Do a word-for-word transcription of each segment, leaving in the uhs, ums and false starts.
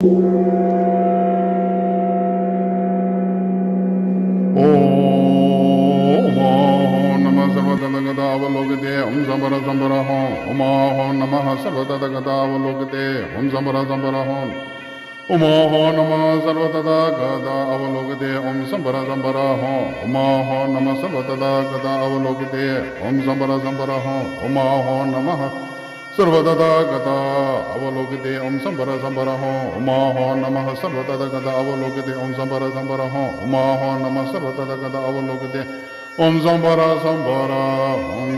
ॐ नमः सर्वतथागतावलोकिते ॐ संवरसंवरहो। ॐ नमः सर्वतथागतावलोकिते ॐ संवरसंवरहो। ॐ नमः सर्वतथागतावलोकिते ॐ संवरसंवरहो। ॐ नमः सर्वतथागतावलोकिते ॐ संवरसंवरहो। ॐ नमः सर्वतथागतावलोकिते ॐ संवरसंवरहो। ॐ नमः सर्वतथागतावलोकिते ॐ संवरसंवरहो। ॐ नमः सर्वतथागतावलोकिते ॐ संवरसंवरहो།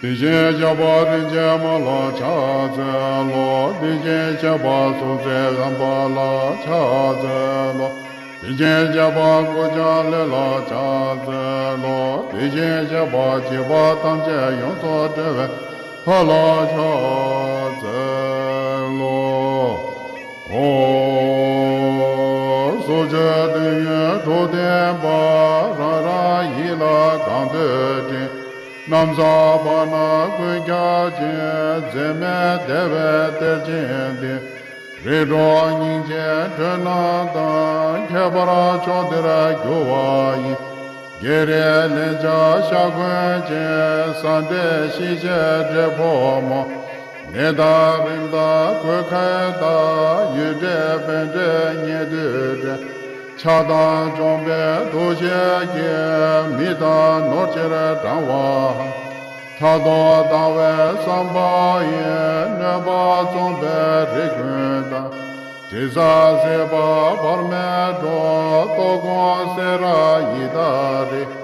དེ་བཞིན་གཤེགས་པ་རིན་ཆེན་མ་ལ་ཕྱག་འཚལ་ལོ། དེ་བཞིན་གཤེགས་པ་སྲོག་རྩོལ་རམ་པ་ལ་ཕྱག་འཚལ་ལོ། དེ་བཞིན་གཤེགས་པ་སྐུ་ལྕམ་ལི་ལ་ཕྱག་འཚལ་ལོ། དེ་བཞིན་གཤེགས་པ་བྱིས་པ་ཐམས་ཅད་ཡོངས་སུ་བསྒྲལ་བའི་ལྷ་ལ་ཕྱག་འཚལ་ལོ། ཨོ། སོ་སོའི་དོན་ཡོད་གྲོགས་ལྡན་པ། རང་རང་ཡིད་ལ་གང་འདོད་དྲན། ནམ་བསམ་པ་ན་ཀུན་ཁྱབ་ཅིང་། འཛད་མེད་བདེ་བའི་གཏེར་ཆེན་འདི། རིགས་དྲུག་སྙིང་རྗེའི་མགྲོན་རྣམས་དང་། ཁྱད་པར་མཆོག་འདིར་གྱུར་པ་ཡི། བགེགས་རིགས་ལན་ཆགས་ཤ་འཁོན་ཅན། ཟ་འདྲེ་ཤི་གཅིག་འདྲེ་ཕོ་མོ། ནད་དང་རིམས་དང་གོད་ཁ་དང་། ཡུལ་འདྲེ་བོན་འདྲེ་ཉེ་དུས་འདྲེ། ཆགས་སྡང་བཅོམ་པའི་འདུ་ཤེས་ཀྱིས། མི་དང་ནོར་ཕྱིར་འབྲང་བའམ། ཕྲག་དོག་ལྡང་བའི་བསམ་པ་ཡིས། གནོད་པ་བརྩམས་པའི་རིགས་ཀུན་དང་། དྲི་ཟ་བསྲེགས་པ་བར་མའི་གྲོགས། ལྟོགས་སྐོམ་སེ་ར་ཡི་དྭགས་རིགས།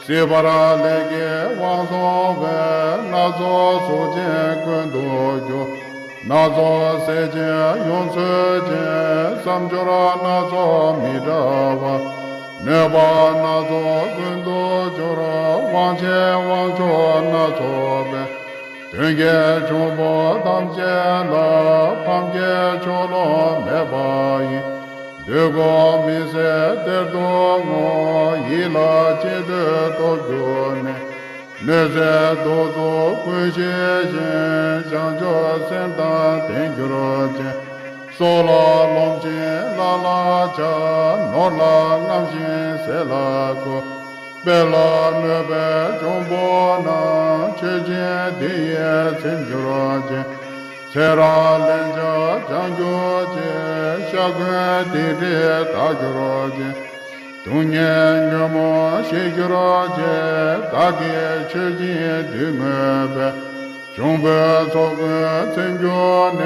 སྲིད་པར་ལས་ཀྱི་དབང་བཟུང་བའི། སྣ་ཚོགས་གཟུགས་ཅན་ཀུན་ཏུ་རྒྱུ། སྣ་ཚོགས་སེམས་ཅན་ཡོངས་ཚུལ་ཅན། བསམ་སྦྱོར་སྣ་ཚོགས་མི་འདྲ་བ། གནོད་པ་སྣ་ཚོགས་ཀུན་ཏུ་སྦྱོར། དབང་ཆེན་དབང་མཆོག་སྣ་ཚོགས་པའི། གདོན་བགེགས་འབྱུང་པོ་ཐམས་ཅད་ལ། ཕམ་བྱས་ཕྱོགས་ལྷུང་མེད་པ་ཡི། བདུད་དགོང་མི་བཟད་གཏེར་དུ་བསྔོ། ཡིད་ལ་ཅི་འདོད་ཐོབ་གྱུར་ནས། གནོད་འཚེ་དུག་རྫུ་ཀུན་ཞི་ཞིང་། བྱང་ཆུབ་སེམས་དང་ལྡན་གྱུར་ཅིག། སྲོག་ལ་རློམ་ཞིང་ལ་ལ་ཆགས། ནོར་ལ་རྔམ་ཞིང་ཟས་ལ་འགུགས། དཔལ་ལ་གནོད་པའི་འབྱུང་པོ་རྣམས། མཆོད་སྦྱིན་འདི་ཡིས་ཚིམ་གྱུར་ཅིག། ཚེ་རབས་ལན་ཆགས་བྱང་གྱུར་ཅིག། ཤ་འཁོན་དིང་རི་དག་གྱུར་ཅིག། སྡུག་བསྔལ་ཉོན་མོངས་ཞི་གྱུར་ཅིག། བདག་གིས་མཆོད་ཅིང་འདི་བསྔོས་པའི། འབྱུང་པོའི་ཚོགས་ཀུན་ཚིམ་གྱུར་ནས།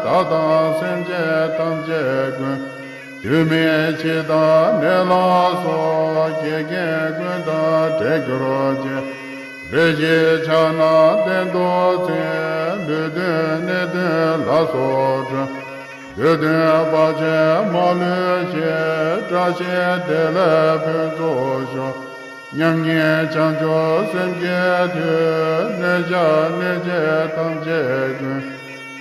བདག་དང་སེམས་ཅན་ཐམས་ཅད་ཀུན། དུས་མིན་འཆི་དང་ནད་ལ་སོགས། འགལ་རྐྱེན་ཀུན་དང་བྲལ་གྱུར་ཅིག། རེ་ཞིག་ཕྱག་ན་གདན་དུ་འཛིན། ལུས་གདོན་ནད་གདོན་ལ་སོགས་འབྲོས། འདོད་དོན་བར་ཆད་མ་ལུས་ཞི། བཀྲ་ཤིས་བདེ་ལེགས་ཕུན་ཚོགས་ཤོག། མཉམ་ཉིད་བྱང་ཆུབ་སེམས་ཀྱི་མཐུས། གནོད་བྱ་གནོད་བྱེད་ཐམས་ཅད་ཀུན།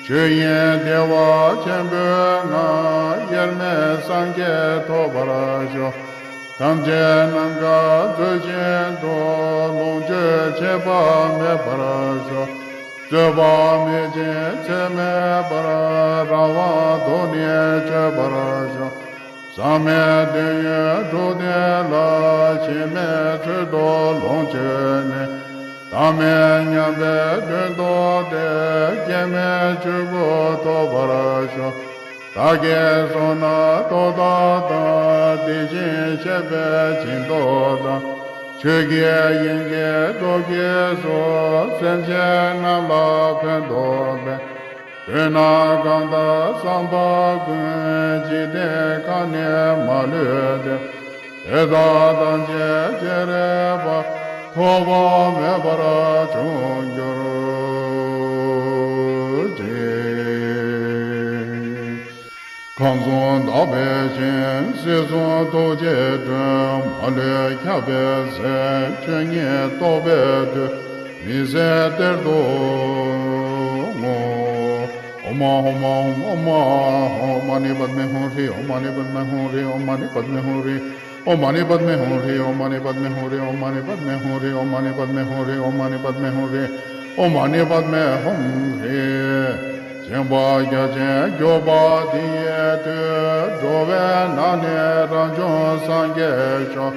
ཆོས་དབྱིངས་བདེ་བ་ཆེན་པོའི་ངང་། དབྱེར་མེད་སངས་རྒྱས་ཐོབ་པར་ཤོག། ཐམས་ཅད་ནམ་མཁའ་མཛོད་བཞིན་དུ། ལོངས་སྤྱོད་ཆད་པ་མེད་པར་ཤོག། རྩོད་པ་མེད་ཅིང་ཚད་མེད་པར། རང་དབང་དུ་ནི་སྤྱོད་པར་ཤོག། ཟག་མེད་དོན་ཡོད་གྲོགས་ལྡན་ལ། ཞེན་མེད་ཚུལ་དུ་ལོངས་སྤྱོད་ནས། བདག་མེད་མཉམ་པའི་དོན་རྟོགས་ཏེ། སྐྱེ་མེད་ཆོས་སྐུ་ཐོབ་པར་ཤོག། བདག་གིས་བསོད་ནམས་ཐོབ་ཐབས་དང་། དེ་བཞིན་གཤེགས་པས་སྦྱིན་བདག་དང་། ཆོས་ཀྱི་དབྱིངས་ཀྱི་སྟོབས་ཀྱིས་སུ། སེམས་ཅན་རྣམས་ལ་ཕན་ཐོགས་པའི། དོན་རྣམས་གང་དག་བསམ་པ་ཀུན། འཇིག་རྟེན་ཁམས་ནས་མ་ལུས་ཏེ། དེ་དག་ཐམས་ཅད་སྤྱན་རས་པ། ཐོགས་པ་མེད་པར་འབྱུང་གྱུར་ཅིག། ཁམས་གསུམ་དག་པའི་ཞིང་། སྲིད་གསུམ་ཐུགས་རྗེའི་མགྲོན། མ་ལུས་ཁྱབ་པའི་ཟས། ཆོས་ཉིད་རྟོགས་པའི་མཐུས། མི་ཟད་གཏེར་དུ་བསྔོ། ཨོཾ་ཨཱཿཧཱུྃ་ཨོཾ་ཨཱཿཧཱུྃ་ཨོཾ་མ་ཎི་པདྨེ་ཧཱུྃ་ཧྲཱིཿ་ཨོཾ་མ་ཎི་པདྨེ་ཧཱུྃ་ཧྲཱིཿ་ཨོཾ་མ་ཎི་པདྨེ་ཧཱུྃ་ཧྲཱིཿ་ཨོཾ་མ་ཎི་པདྨེ་ཧཱུྃ་ཧྲཱིཿ་ཨོཾ་མ་ཎི་པདྨེ་ཧཱུྃ་ཧྲཱིཿ་ཨོཾ་མ་ཎི་པདྨེ་ཧཱུྃ་ཧྲཱིཿ་ཨོཾ་མ་ཎི་པདྨེ་ཧཱུྃ་ཧྲཱིཿ་ཨོཾ་མ་ཎི་པདྨེ་ཧཱུྃ་ཧྲཱིཿ་ཨོཾ་མ་ཎི་པདྨེ་ཧཱུྃ་ཧྲཱིཿ་སྦྱིན་པ་རྒྱ་ཆེན་གྱུར་པ་དེ་ཡི་མཐུས། འགྲོ་བའི་ནང་ནས་རང་བྱུང་སངས་རྒྱས་མཆོག་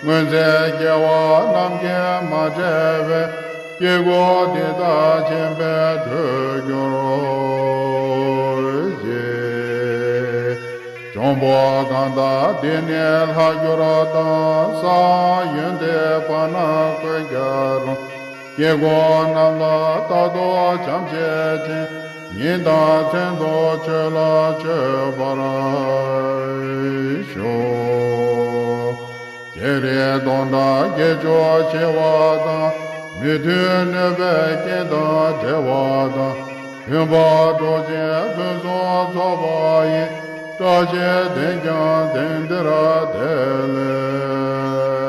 སྔོན་ཚེ་སྐྱེ་བ་རྣམས་ཀྱིས་མ་བསྒྲལ་བའི། སྐྱེ་དགུ་འདི་དག་མཁྱེན་པའི་མཐུས་གྱུར་ཅིག། འབྱུང་པོ་གང་དག་འདི་ནས་ལྷག་གྱུར་དང་། ས་ཡོན་ཏན་བར་སྣང་ཀུན་ཀྱང་རུང་། སྐྱེ་དགུ་རྣམས་ལ་རྟག་ཏུ་བྱམས་བརྩེ་ཅན། ཉིན་དང་མཚན་དུ་མཆོད་ལ་མཆོད་པར་ཤོག། བགེགས་རིགས་གདོན་དང་བརྒྱད་ཅུ་ཞི་བ་དང་། མི་མཐུན་གནོད་པའི་རྐྱེན་དང་བྲལ་བ་དང་། མཐུན་པར་འགྲོགས་ཤིང་ཕུན་སུམ་ཚོགས་པ་ཡི། བཀྲ་ཤིས་དོན་ཀྱང་དེང་འདིར་འདི་ལས།